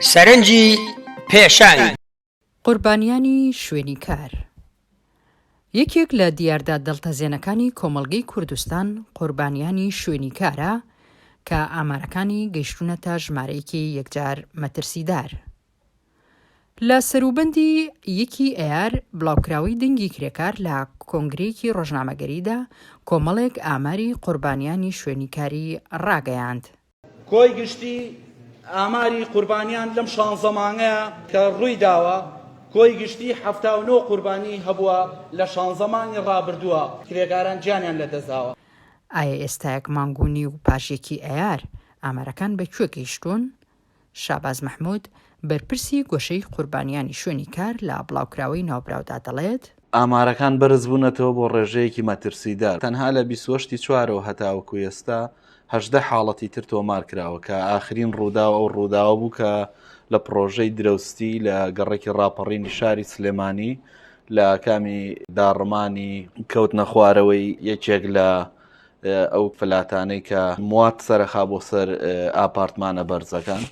سەرنجی پێشەنگ. قوربانیانی شوێنی کار یەکێک لە دیاردە دڵتەزێنەکانی کۆمەڵگەی کوردستان قوربانیانی شوێنی کارە کە ئامارەکانی گەیشتوونەتە ژمارەیەکی یەکجار مەترسیدار. لە سەروبەندی یەکی ئەیار بڵاوکراوەی دەنگی کرێکار لە کۆنگرەیەکی ڕۆژنامەگەریدا کۆمەڵێک ئاماری قوربانیانی شوێنی کاری ڕاگەیاند. کۆی گشتی ئاماری قوربانیان لەم شانزە مانگەیا کە ڕووی داوە، کۆی گشتی 79 قوربانی هەبووە لە شانزە مانگی ڕابردووە کرێکاران گیانیان لەدەستداوە. ئایا ئێستا یەک مانگ و نیو پاش یەکی ئەیار ئامارەکان بە کوێ گەیشتوون؟ شاباز مەحمود، بەرپرسی گۆشەی قوربانیانی شوێنی کار لە بڵاوکراوەی ناوبراودا دەڵێت، ئامارەکان بەرزبوونەتەوە بۆ ڕێژەیەکی مەترسیدار، تەنها لە 28 ی چوارەوە هەتاوەکو ئێستا 18 حاڵەتی تر تۆمار کراوە کە ئاخرین ڕووداو ئەو ڕووداوە بوو کە لە پڕۆژەی درەوستی لە گەڕەکی ڕاپەڕینی شاری سلێمانی لە ئاکامی داڕمانی کەوتنە خوارەوەی یەکێک لە ئەو فلاتانەی کە موات سەرەخا بۆ سەر ئاپارتمانە بەرزەکان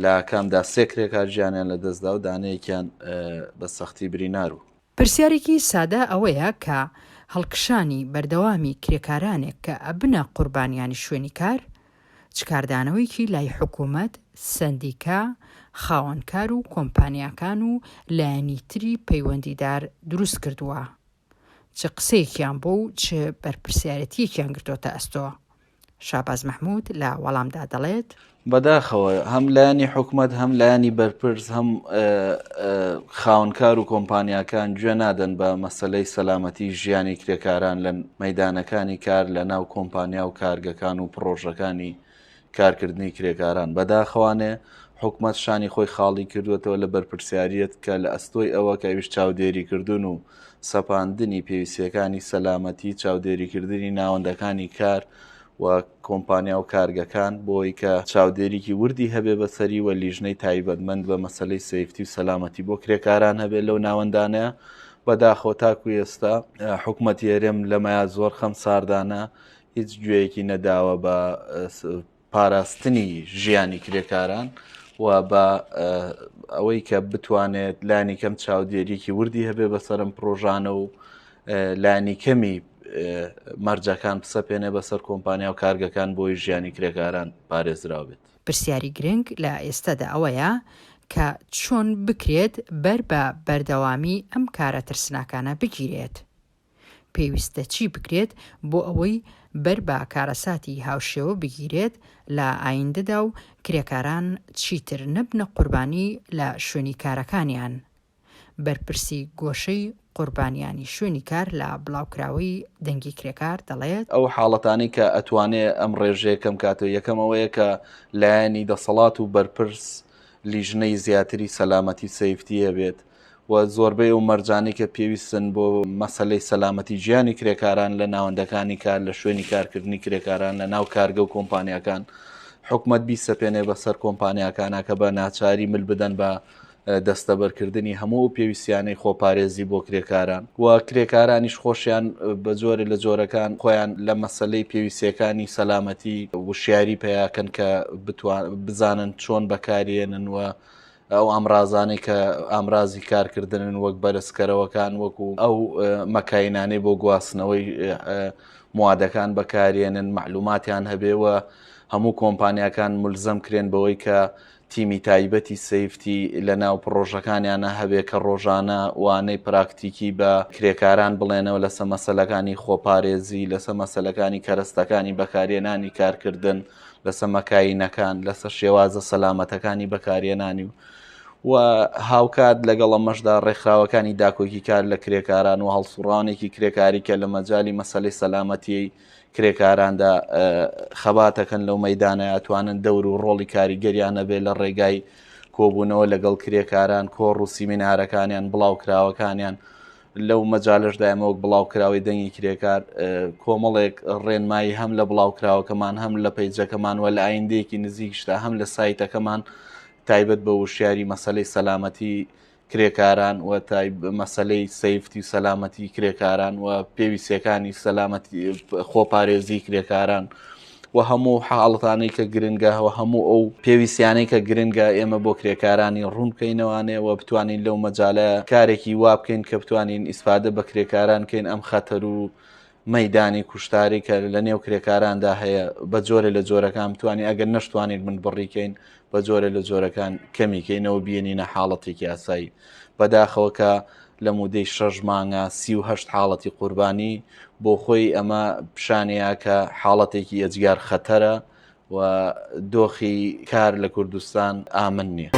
لە ئاکامدا سێ کرێکار گیانیان لەدەستدا و دانەیەکیان بە سەختی برینار بوو. پرسیارێکی سادە ئەوەیە کە هەڵکشانی بەردەوامی کرێکارانێک کە ئەبنە قوربانیانی شوێنی کار، چ کاردانەوەیەکی لای حکومەت، سەندیکا، خاوەنکار و کۆمپانیاکان و لایەنی تری پەیوەندیدار دروست کردووە؟ چ قسەیەکیان بۆ و چ بەرپرسیارێتییەکیان گرتۆتە ئەستۆ؟ شاباز مەحمود لە وەڵامدا دەڵێت. بەداخەوە هەم لایەنی حکومەت هەم لایەنی بەرپرس هەم خاوەنکار و کۆمپانیاکان گوێ نادەن بە مەسەلەی سەلامەتی ژیانی کرێکاران لە مەیدانەکانی کار لە ناو کۆمپانیا و کارگەکان و پڕۆژەکانی کارکردنی کرێکاران. بەداخەوانێ حکومەت شانی خۆی خاڵی کردووەتەوە لە بەرپرسیاریەت کە لە ئەستۆی ئەوە کە ئەویش چاودێریکردن و سەپاندنی پێویستیەکانی سەلامەتی، چاودێریکردنی ناوەندەکانی کار و کۆمپانیا و کارگەکان بۆی کە چاودێریکی وردی هەبێ بەسەری و لیژنەی تایبەتمەند بە مەسەلەی safety و سەلامەتی بۆ کرێکاران هەبێ لەو ناوەندانەیە. بەداخەوە تاکو ئێستا حکومەتی هەرێم لەمەیا زۆر خەم ساردانە هیچ گوێیەکی نەداوە بە پاراستنی ژیانی کرێکاران و بە ئەوەی کە بتوانێت لانی کەم چاودێریکی وردی هەبێ بەسەرم پرۆژانە و لانی کەمی مەرجەکان بسەپێنێ بەسەر کۆمپانیا و کارگەکان بۆی ژیانی کرێکاران پارێزراو بێت. پرسیاری گرنگ لە ئێستادا ئەوەیە کە چۆن بکرێت بەر بە بەردەوامی ئەم کارە ترسناکانە بگیرێت؟ پێویستە چی بکرێت بۆ ئەوەی بەر بە کارەساتی هاوشێوە بگیرێت لە ئایندەدا و کرێکاران چیتر نەبنە قوربانی لە شوێنی کارەکانیان؟ بەرپرسی گۆشەی قوربانیانی شوێنی کار لە بڵاوکراوەی دەنگی کرێکار دەڵێت، ئەو حاڵەتانەی کە ئەتوانێ ئەم ڕێژەیە کەم کاتەوە یەکەم ئەوەیە کە لایەنی دەسەڵات و بەرپرس لیژنەی زیاتری سەلامەتی safety هەبێت و زۆربەی ئەو مەرجانەی کە پێویستن بۆ مەسەلەی سەلامەتی گیانی کرێکاران لە ناوەندەکانی کار لە شوێنی کارکردنی کرێکاران لە ناو کارگە و کۆمپانیاکان حکومەت بیسەپێنێ بەسەر کۆمپانیاکانە کە بە ناچاری مل بدەن بە دەستەبەرکردنی هەموو ئەو پێویستیانەی خۆپارێزی بۆ کرێکاران و کرێکارانیش خۆشیان بە جۆرێ لە جۆرەکان خۆیان لە مەسەلەی پێویستیەکانی سەلامەتی وشیاری پیاکەن کە بتوان بزانن چۆن بەکارێنن و ئەو ئامرازانەی کە ئامرازی کارکردنن وەک بەرزکەرەوەکان وەکو ئەو مەکاینانەی بۆ گواستنەوەی موادەکان بەکارێنن مەعلوماتیان هەبێ و هەموو کۆمپانیاکان ملزەم کرێن بەوەی کە تیمی تایبەتی safety لە ناو پڕۆژەکانیانە هەبێ کە ڕۆژانە وانەی پراکتیکی بە کرێکاران بڵێنەوە لەسە مەسەلەکانی خۆپارێزی لەسە مەسەلەکانی کەرەستەکانی بەکارهێنانی کارکردن لەسە مەکاینەکان، لەسەر شێوازە سەلامەتەکانی بەکارهێنانی و و هاوکات لەگەڵ ئەمەشدا ڕێکخراوەکانی داکۆکیکار لە کرێکاران و هەڵسوڕاوانێکی کرێکاری کە لە مەجالی مەسەلەی سەلامەتیی کرێکاراندا خەباتەکەن لەو مەیدانە ئەتوانن دەور و ڕۆڵی کاریگەریان هەبێ لە ڕێگای کۆبوونەوە لەگەڵ کرێکاران کۆڕ و سیمینارەکانیان بڵاوکراوەکانیان لەو مەجالەشدا ئێمە وەک بڵاوکراوەی دەنگی کرێکار کۆمەڵێک ڕێنمایی هەم لە بڵاوکراوەکەمان هەم لە پەیجەکەمان و لە ئایندەیەکی نزیکشدا هەم لە سایتەکەمان تایبەت بە وشیاری مەسەلەی سەلامەتی کرێکاران و مەسەلەی safety و سەلامەتی کرێکاران و پێویستیەکانی سەلامەتی خۆپارێزی کرێکاران. و هەموو حاڵەتانەی کە گرنگە و هەموو ئەو پێویستیانەی کە گرنگە ئێمە بۆ کرێکارانی ڕوون بکەینەوانێ و بتوانین لەو مەجالە کارێکی وا بکەین کە بتوانین ئیسفادە بە کرێکاران کەین ئەم خەتەر و مەیدانی کوشتاری کە لە نێو کرێکاراندا هەیە بە جۆرێ لە جۆرەکان بتوانین ئەگەر نەشتوانین من بڕیکەین بە جۆرێ لە جۆرەکان کەمی کەینەوە بێنینە حاڵەتێکی ئاسایی. بەداخەوە کە لە مودەی شەش مانگا 38 حاڵەتی قوربانی بۆ خۆی ئەمە پیشانەیە کە حاڵەتێکی ئێجگار خەتەرە و دۆخی کار لە کوردستان ئامن نییە.